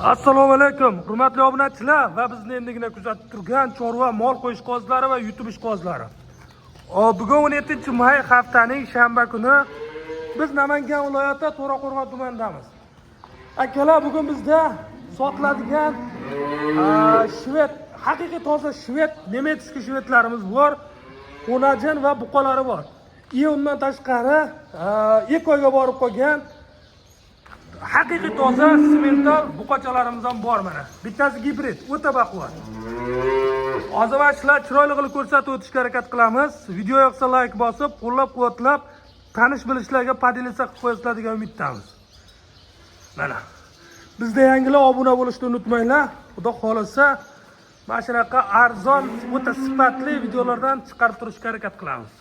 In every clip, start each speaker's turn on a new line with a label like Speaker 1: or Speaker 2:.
Speaker 1: Assalomu alaykum, hurmatli obunachilar va bizni endigina kuzatib turgan chorva mol qo'yishqozlari va YouTube ishqozlari. Bugun 17 may, haftaning shanba kuni, biz Namangan viloyati To'raqo'rg'on tumanidamiz. Akalar, bugun bizda sotiladigan shved, haqiqiy toza shved, немецкий shvedlarimiz bor. Xonajin va buqalari bor. И undan tashqari 2 oyga borib qolgan haqiqiy toza simmental buqachalarimiz ham bor mana. Bittasi gibrid, o'ta baquvvat. Hozir mana shular chiroyli qilib ko'rsatib o'tishga harakat qilamiz. Video yoqsa, layk bosib, qo'llab-quvvatlab, tanish bilishlarga поделиться qilib qo'yasizlar degan umiddamiz. Mana. Bizda yangilar obuna bo'lishni unutmanglar. Xudo xohlasa, mana shunaqa arzon, o'ta sifatli videolardan chiqarib turishga harakat qilamiz.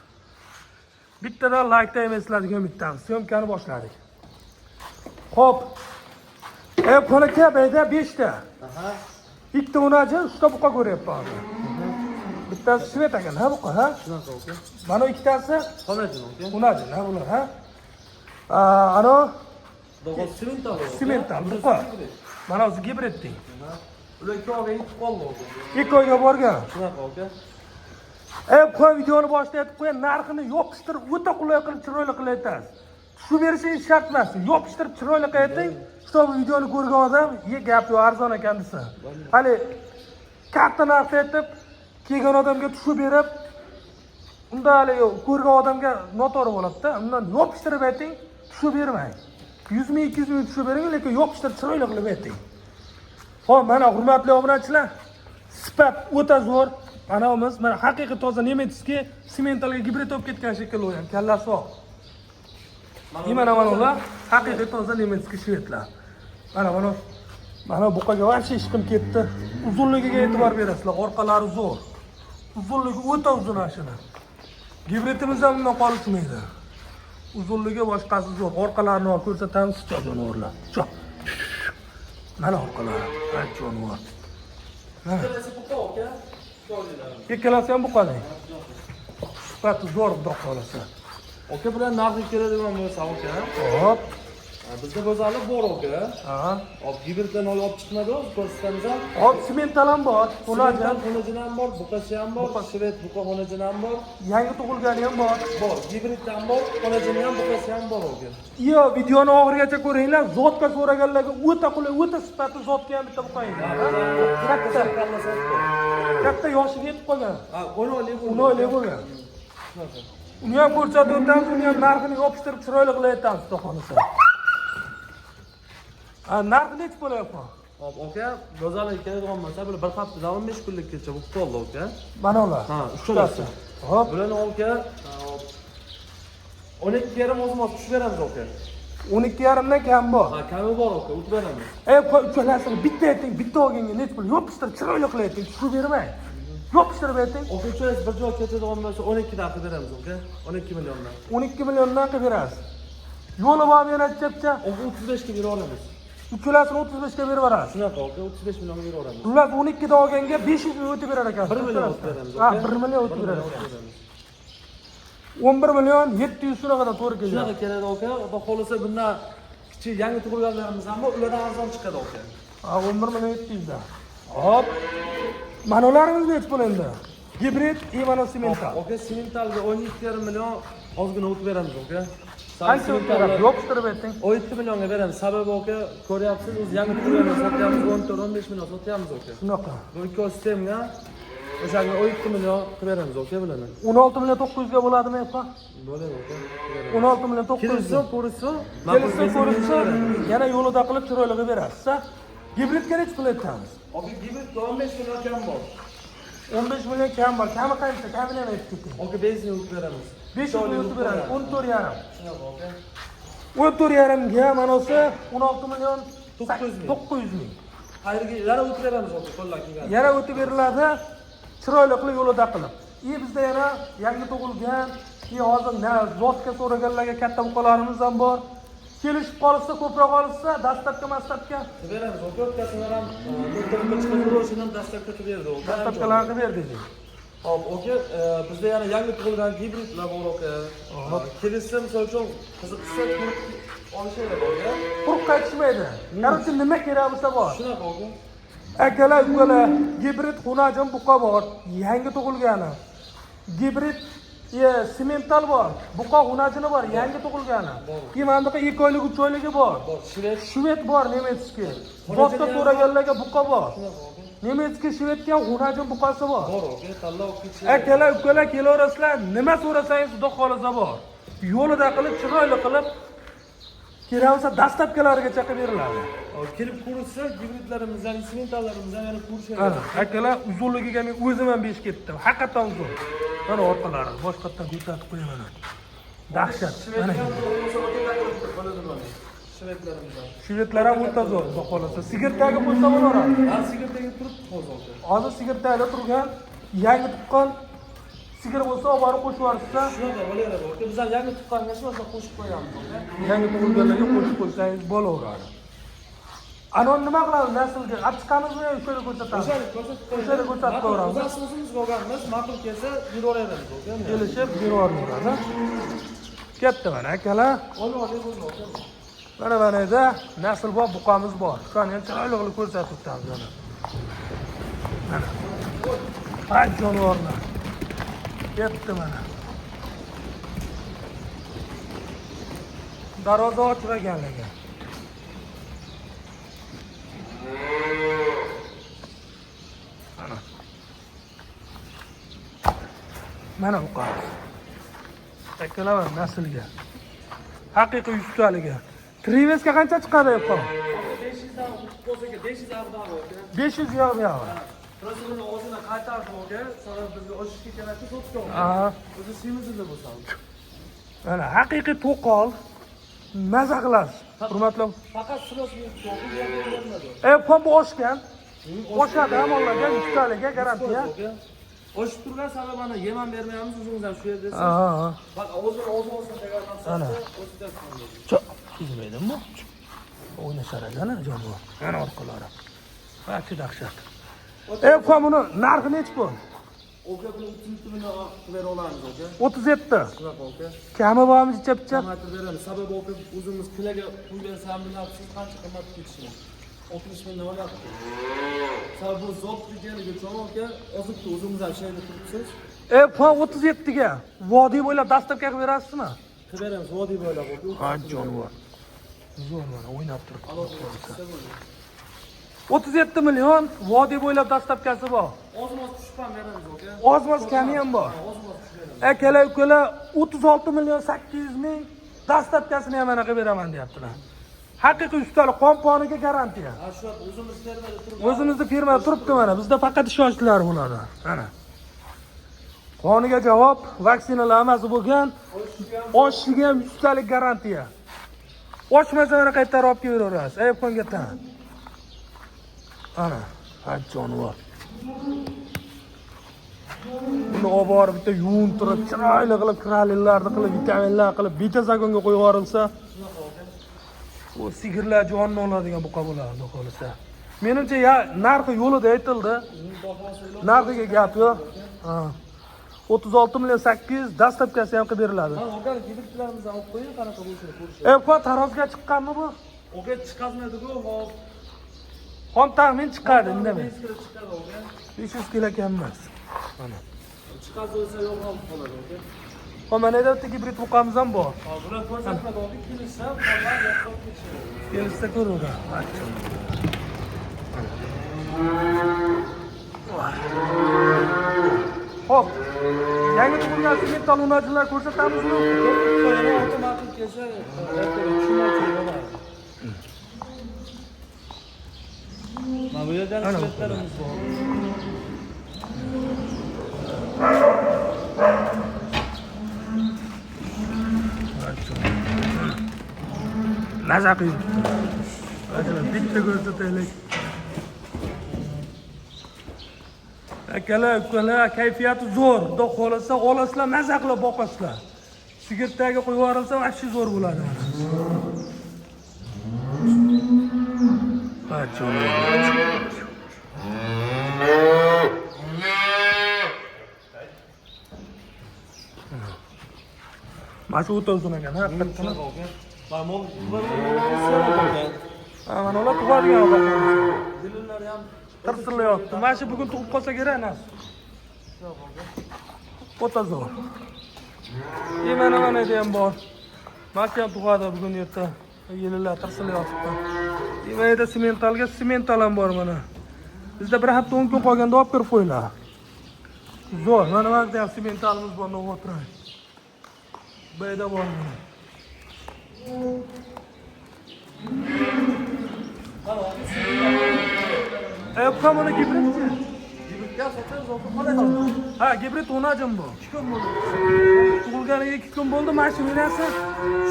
Speaker 1: Bittadan laykda emaslar degan umiddamiz. Съёмка ni boshladik. Xo'p. Qani aka, bu yerda 5 ta. Ikkita unaji, uchta buqa ko'ryapman hozir. Bittasi shved ekan, ha, buqa, ha?
Speaker 2: Shunaqa, aka.
Speaker 1: Mana ikkitasi
Speaker 2: Xonajin, aka.
Speaker 1: Unajin, ha, bular, ha? Ano
Speaker 2: Xudo simmental.
Speaker 1: Simmental buqa. Mana o'zi gibrid deng.
Speaker 2: Ular 2 oyga yetib qoldi, aka.
Speaker 1: 2 oyga borgan.
Speaker 2: Shunaqa, aka.
Speaker 1: Qo'y, videoni boshida aytib qo'yay, narxini yopishtirib, o'ta qulay qilib, chiroyli qilib aytasiz. Tushib berishingiz shart emas. Yopishtirib, chiroyli qilib ayting, чтобы videoni ko'rgan odam, "Ye, gap yo'q, arzon ekan", desa. Hali katta narxda aytib, kelgan odamga tushib berib, unda hali ko'rgan odamga noto'g'ri bo'ladi-da. Undan yopishtirib ayting, tushib bermang. 100 ming, 200 ming tushib bering, lekin yopishtirib, chiroyli qilib ayting. Xo'p, mana, hurmatli obunachilar, sifat o'ta zo'r. Anavimiz mana haqiqiy toza немецкий simmentalga gibrid bo'lib ketgan shekilli u ham, kallasi oq. И mana ular haqiqiy toza немецкий shvedlar. Mana buqaga вообще ishqim ketdi. Uzunligiga e'tibor berasizlar, orqalari zo'r. Uzunligi o'ta uzun ana shuni. Gibridimiz ham undan qolishmaydi. Uzunligi, boshqasi zo'r. Orqalarini ko'rsatamiz, jonivorlar. Cho. Mana orqalari. Ay, jonivor. Mana.
Speaker 2: Ikkalasi buqa, aka.
Speaker 1: Ikkalasi ham buqaning. Sifati zo'r, xudo xohlasa.
Speaker 2: Aka, bilan narxi keladigan bo'lsa, aka.
Speaker 1: Hop.
Speaker 2: Bizda go'zallik bor, aka.
Speaker 1: Ha.
Speaker 2: Hop, gibriddan olib chiqmadi, hozir ko'rsatamiz ham.
Speaker 1: Hop, simmental ham bor.
Speaker 2: Simmental
Speaker 1: Xonajin.
Speaker 2: Xonajin ham bor, buqasi ham bor, shved buqa xonajin ham bor.
Speaker 1: Yangi tug'ilgani ham bor.
Speaker 2: Bor, gibrid ham bor, xonajini ham, buqasi ham bor, aka.
Speaker 1: Yo, videoni oxirigacha ko'ringlar. Зод ga so'raganlarga o'ta qulay, o'ta sifatli зод ga ham bitta buqa. Katta,
Speaker 2: Kallasi bor.
Speaker 1: katta yoshiga yetib qolgan.
Speaker 2: Ha, 10 oylik bo'ldi.
Speaker 1: 10 oylik bo'lgan. Uni ham ko'rsatib o'tamiz, uni ham narxini yopishtirib, chiroyli qilib aytamiz, xudo xohlasa. Ha, narxi nechi bo'lyapti?
Speaker 2: Hop, aka, go'zallik keladigan bo'lsa, bular bir haftadan 15 kunlikgacha bo'lib qoldi, aka.
Speaker 1: Mana ular.
Speaker 2: Ha, uchalasi.
Speaker 1: Hop.
Speaker 2: Bularni, aka, hop, 12,5 o'zim olib tushib beramiz, aka.
Speaker 1: 12,5 dan kam bor.
Speaker 2: Ha, kami bor, aka, o'tib beramiz.
Speaker 1: Ey, qo'y, uchalasini bitta ayting, bitta olganga nechi pul? Yopishtirib, chiroyli qilib ayting, tushib bermang. Yopishtirib ayting.
Speaker 2: Aka, uchalasi bir joy ketadigan bo'lsa, 12 dan qilib beramiz, aka. 12 milliondan.
Speaker 1: 12 milliondan qilib berasiz. Yo'li bor yana chapcha.
Speaker 2: Aka, 35 ga bera olamiz.
Speaker 1: Uchalasini 35 ga berib yuborasiz.
Speaker 2: Shunaqa, aka, 35 millionga bera olamiz.
Speaker 1: Xullas, 12 da olganga 500 ming o'tib berar ekansiz.
Speaker 2: 1 million o'tib beramiz,
Speaker 1: Ha,
Speaker 2: aka.
Speaker 1: 1 million o'tib
Speaker 2: 1
Speaker 1: berar
Speaker 2: million
Speaker 1: ekan.
Speaker 2: o'tib beramiz.
Speaker 1: 11 million 700 shunaqadan to'g'ri keladi.
Speaker 2: Shunaqa keladi, aka. Xudo xohlasa, bundan kichik yangi tug'ilganlarimiz ham bor, ulardan arzon chiqadi, aka.
Speaker 1: Ha, 11 million 700 dan. Hop. Mana ularimiz nechi pul endi? Gibrid и mana simmental.
Speaker 2: Aka, simmentalga 17,5 million ozgina o'tib beramiz, aka.
Speaker 1: Qancha o'tib berasiz? Yopishtirib ayting.
Speaker 2: 17 millionga beramiz. Sababi, aka, ko'ryapsiz, o'zi yangi tug'ilganlar sotyapmiz, 14, 15 million sotyapmiz, aka.
Speaker 1: Shunaqa.
Speaker 2: Bu ikki oz semga o'shanga 17 million qilib beramiz, aka, bularni.
Speaker 1: 16 million 900 ga bo'ladimi, opa?
Speaker 2: Bo'ladi, aka.
Speaker 1: 16 million 900
Speaker 2: Kelishsa, ko'rishsa,
Speaker 1: Kelishsa, ko'rishsa, yana yo'lida qilib, chiroyli qilib berasiz. Gibridga nechi pul aytamiz?
Speaker 2: Aka, gibridga 15 million kam bor.
Speaker 1: 15 million kam bor. Kami qancha? Kamini ham aytib keting.
Speaker 2: Aka, 5 million o'tib beramiz.
Speaker 1: 5 million o'tib beramiz. 14,5.
Speaker 2: Shunaqa, aka.
Speaker 1: 14,5 ga manasi 16 million
Speaker 2: 900 ming.
Speaker 1: 900 ming.
Speaker 2: Qayerga yana o'tib beramiz, aka, qo'ldan kelgan.
Speaker 1: Yana o'tib beriladi. Chiroyli qilib, yo'lida qilib. И bizda yana yangi tug'ilgan, и hozir зод ga so'raganlarga katta buqalarimiz ham bor. Kelishib qolishsa, ko'proq olishsa, доставка mastavka
Speaker 2: Qilib beramiz, aka. O'tkazsalar ham to'rtta buqa chiqadi, o'shandan доставка qilib berdi, aka.
Speaker 1: Доставка larni qilib berdik.
Speaker 2: Hop, aka, bizda yana yangi tug'ilgan gibridlar bor, aka. Kelishsa, misol uchun, qiziqsa, ko'rib Olishaveradi aka.
Speaker 1: Quruq qaytishmaydi. Короче, nima kerak bo'lsa bor.
Speaker 2: Shunaqa aka.
Speaker 1: Akalar, ukalar, gibrid xunajin buqa bor, yangi tug'ilgani. Gibrid semental bor, buqa xunajini bor, yangi tug'ilgani. Keyin mana bunaqa 2 oylik, 3 oyligi bor.
Speaker 2: Bor, shved.
Speaker 1: Shved bor, немецкий. Zotda so'raganlarga buqa bor.
Speaker 2: Shunaqa aka.
Speaker 1: Немецкий shvedga ham xunajin buqasi bor.
Speaker 2: Bor aka, tanlab olib ketish.
Speaker 1: Akalar, ukalar, kelaverasizlar, nima so'rasangiz xudo xohlasa bor. Yo'lida qilib, chiroyli qilib, kerak bo'lsa доставка larigacha qilib beriladi.
Speaker 2: Kelib ko'rsa, gibridlarimizdan, sementallarımızdan yana ko'rishadi.
Speaker 1: Ana, akalar, uzunligiga men o'zim ham besh ketdim. Haqiqatan uzun. Mana orqalari, boshqatdan ko'rsatib qo'yaman. Dahshat. Mana.
Speaker 2: Shvedlarimizdan.
Speaker 1: Shvedlar ham o'ta zo'r, xudo xohlasa. Sigir tagi qo'ysa bo'laveradi.
Speaker 2: Ha, sigir tagi turibdi hozir aka.
Speaker 1: Hozir sigir tagida turgan, yangi tuqqan sigir bo'lsa, olib borib qo'shib yuborsa,
Speaker 2: Shunaqa bo'laveradi aka. Biz ham yangi tuqqanga shu narsa qo'shib qo'yamiz aka.
Speaker 1: Yangi tug'ilganlarga qo'shib qo'ysangiz bo'laveradi. Ana nima qilamiz naslga? Olib chiqamizmi yo o'sha yerda ko'rsatamiz?
Speaker 2: O'sha yerda ko'rsatib
Speaker 1: O'sha yerda ko'rsatib qo'yaveramiz.
Speaker 2: O'zasi o'zimiz olganmiz, ma'qul kelsa beraveramiz aka.
Speaker 1: Kelishib beraveradi. Katta mana akalar.
Speaker 2: Olib olib o'zi aka.
Speaker 1: Mana mana yerda naslbop buqamiz bor. Shuni ham chiroyli qilib ko'rsatib o'tamiz mana. Mana. Hay jonivorlar. Ketdi mana. Darvoza ochiq ekanligi. Mana. Mana buqamiz. Akalar mana naslga. Haqiqiy yuztaliga. Привес ga qancha chiqadi yapon?
Speaker 2: 500 dan bo'lsa aka, 500 dan aka.
Speaker 1: 500 yo'q yo'q.
Speaker 2: Просто buni o'zini qaytardi aka, sabab bizga oshishga kerakli sotdi.
Speaker 1: Aha.
Speaker 2: O'zi semizida bo'lsa.
Speaker 1: Mana haqiqiy to'qol. Maza qilasiz. Hurmatli.
Speaker 2: Faqat silos bu yerga bermadi.
Speaker 1: Bu oshgan. Oshadi ham Allohga yuztaliga garantiya.
Speaker 2: Oshib turgan sabab mana yem ham bermaymiz, o'zimiz ham shu yerdasiz.
Speaker 1: Aha.
Speaker 2: Bak o'zini o'zi o'zini
Speaker 1: Ana.
Speaker 2: O'zida
Speaker 1: Cho'q, sezmaydimi? O'ynashar ekan jonivor. Mana orqalari. Barcha dahshat. Buni narxi nechi pul?
Speaker 2: Aka buni 37 million qilib bera olamiz aka.
Speaker 1: 37.
Speaker 2: Shunaqa aka.
Speaker 1: Kami bormi picha-picha?
Speaker 2: Kamaytirib beramiz. Sababi aka o'zimiz kiloga pul bersam bilyapsiz qancha qimmat ketishini. 60 mingdan olyapti. Sababi bu zot deganligi uchun aka ozibdi, o'zimiz ham shu yerda turibsiz.
Speaker 1: 37 ga vodiy bo'ylab доставка qilib berasizmi?
Speaker 2: Qilib beramiz vodiy bo'ylab aka.
Speaker 1: Ha, jonivor. Zo'r mana o'ynab turibdi.
Speaker 2: Alohida bo'ldi.
Speaker 1: 37 million vodiy bo'ylab доставка si bor.
Speaker 2: Ozmoz tushib ham beramiz aka.
Speaker 1: Ozmoz kami ham bor.
Speaker 2: Ozmoz tushib beramiz.
Speaker 1: Akalar, ukalar, 36 million 800 ming доставка sini ham mana qilib beraman deyaptilar. Haqiqiy ustalik qo'mponiga garantiya.
Speaker 2: Ha, shu o'zimiz fermada turib.
Speaker 1: O'zimizni firmada turibdi mana. Bizda faqat ishonchlilar bo'ladi. Mana. Qoniga javob, vaksinalar hammasi bo'lgan. Oshishiga ham ustalik garantiya. Oshmasa mana qaytarib olib kelaverasiz. Ayobxonga tan. Ana, ha jonivor. Buni olib borib bitta yuvintirib, chiroyli qilib, kralillarni qilib, vitaminlar qilib, bitta zagonga qo'yib yuborilsa, u sigirlar jonini oladigan buqa bo'ladi, xudo xohlasa. Menimcha, ya narxi yo'lida aytildi. Narxiga gap yo'q. Ha. 36 million 800 доставка si ham qilib beriladi.
Speaker 2: Ha, aka gibridlarimizni olib qo'ying, qanaqa bo'lishini ko'rishadi.
Speaker 1: Bu tarozga chiqqanmi bu?
Speaker 2: Aka chiqazmaydi-ku, hop.
Speaker 1: Xom taxmin chiqadi, indamay.
Speaker 2: 500 kilo chiqadi aka.
Speaker 1: 500 kilo kam emas. Mana.
Speaker 2: Chiqazsa yo'q olib qoladi aka.
Speaker 1: Hop, mana yerda bitta gibrid buqamiz ham bor.
Speaker 2: Hop, bular ko'rsatmadi aka, kelishsa, qolgan yoqqa ketishadi.
Speaker 1: Kelishsa ko'raveradi. Hop. Yangi tug'ilgan semental unachilar ko'rsatamizmi?
Speaker 2: Yana ota ma'qul kelsa, ertaga tushunmovchilik bo'ladi. Mana bu yerda
Speaker 1: Ana
Speaker 2: shvedlarimiz bor.
Speaker 1: Maza qilib. Bitta ko'rsataylik. Akalar, ukalar, kayfiyati zo'r. Xudo xohlasa olasizlar, maza qilib boqasizlar. Sigir tagiga qo'yib yuborilsa, вообще zo'r bo'ladi mana. Ha, jonim. Mana shu o'ta uzun ekan, ha, haqiqatdan.
Speaker 2: Mana mol, mollarimiz.
Speaker 1: Ha, mana ular tug'adigan odam.
Speaker 2: Yelinlari ham
Speaker 1: Tirsillayapti. Mana shu bugun tug'ib qolsa kerak nas. O'ta zo'r. E mana mana yerda ham bor. Mana shu ham tug'adi bugun erta. Yelinlar tirsillayapti. E mana yerda sementalga semental ham bor mana. Bizda bir hafta 10 kun qolganda olib kirib qo'yinglar. Zo'r. Mana mana yerda ham sementalimiz bor, Novotray. Bu yerda bor mana. E, bu mana gibridchi?
Speaker 2: Gibridga sotamiz, aka, qanday qilamiz?
Speaker 1: Ha, gibrid o'najim bu.
Speaker 2: 2 kun bo'ldi.
Speaker 1: Tug'ilganiga 2 kun bo'ldi, mana shu enasi.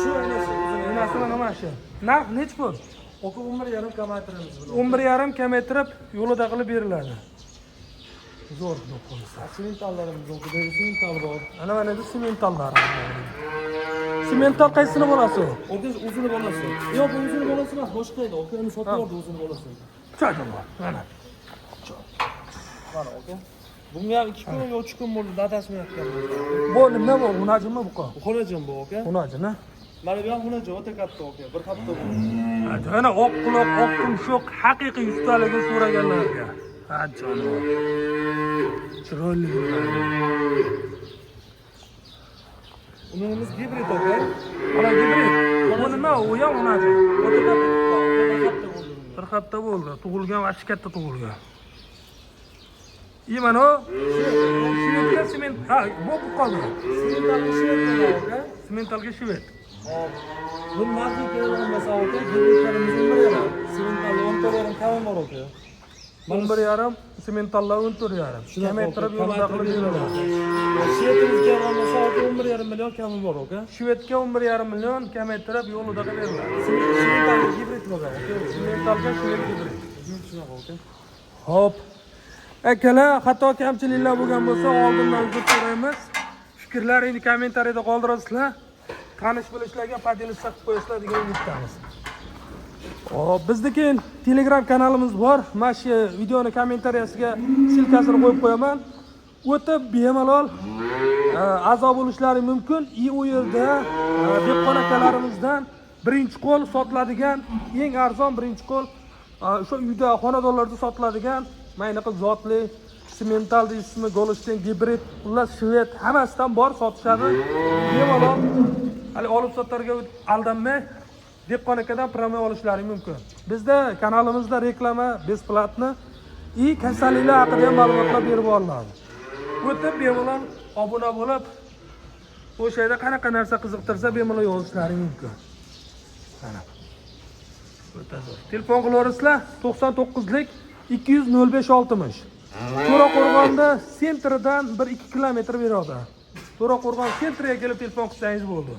Speaker 2: Shu enasi.
Speaker 1: Enasi mana mana shu. Narx nechi pul?
Speaker 2: Aka, 11,5 kamaytiramiz buni.
Speaker 1: 11,5 kamaytirib yo'lida qilib beriladi. Zo'r xudo xohlasa.
Speaker 2: Sementallarimiz aka, semental bor.
Speaker 1: Mana mana bu sementallar. Semental qaysini bolasi?
Speaker 2: Aka, o'zini bolasi. Yo'q, bu o'zini bolasi emas, boshqa edi. Aka, uni sotib yubordi o'zini bolasi.
Speaker 1: Cho'jim bor. Mana.
Speaker 2: Mana aka. Bunga ham 2 kun yo 3 kun bo'ldi, adashmayotgan.
Speaker 1: Bu nima bu? Unajimi bu?
Speaker 2: Xonajin bu aka.
Speaker 1: Unajin, ha?
Speaker 2: Mana bu ham xonajin o'ta katta aka, bir hafta bo'ldi.
Speaker 1: Ana oq quloq, oq tumshuq, haqiqiy yuztaligi so'raganlarga. Ha, jonivor. Chiroyli.
Speaker 2: Unimiz gibrid aka.
Speaker 1: Mana gibrid. Bu nima? U ham unajin.
Speaker 2: O'ta katta, bir hafta bo'ldi bunga.
Speaker 1: Bir hafta bo'ldi. Tug'ilgan vaqti katta tug'ilgan. I mana o shvedga sement, ha, bu qoldi.
Speaker 2: Sementalga shved aka.
Speaker 1: Sementalga shved.
Speaker 2: Hop. Bu narxi keladigan bo'lsa aka, gibridlarimiz 11,5. Sementalda 14,5 kami bor aka.
Speaker 1: 11,5, sementallar 14,5. Kamaytirib yo'lida qilib beriladi.
Speaker 2: Shvedimiz keladigan bo'lsa aka, 11,5 million kami bor aka.
Speaker 1: Shvedga 11,5 million kamaytirib yo'lida qilib beriladi.
Speaker 2: Sementalga gibrid bor aka.
Speaker 1: Sementalga shved gibrid.
Speaker 2: Shunaqa aka.
Speaker 1: Hop. Akalar, xato kamchiliklar bo'lgan bo'lsa, oldindan uzr so'raymiz. Fikrlaringni kommentariyada qoldirasizlar. Tanish bilishlarga поделиться qilib qo'yasizlar degan umiddamiz. Hop, bizniki Telegram kanalimiz bor. Mana shu videoni kommentariyasiga ссылка sini qo'yib qo'yaman. O'tib bemalol a'zo bo'lishlari mumkin. И u yerda dehqon akalarimizdan birinchi qo'l sotiladigan, eng arzon birinchi qo'l o'sha uyda xonadonlarda sotiladigan mana bunaqa zotli semental deysizmi, Golstein gibrid, xullas shved hammasidan bor sotishadi. Bemalol hali olib sotarga aldanmay dehqon akadan прямой olishlari mumkin. Bizda kanalimizda reklama бесплатно и kasalliklar haqida ham ma'lumotlar berib boriladi. O'tib bemalol obuna bo'lib, o'sha yerda qanaqa narsa qiziqtirsa bemalol yozishlari mumkin. Mana. O'ta zo'r. Telefon qilaverasizlar 99lik 200 05 60. To'raqo'rg'onda центр idan 1-2 kilometr bu yoqda. To'raqo'rg'on центр iga kelib telefon qilsangiz bo'ldi.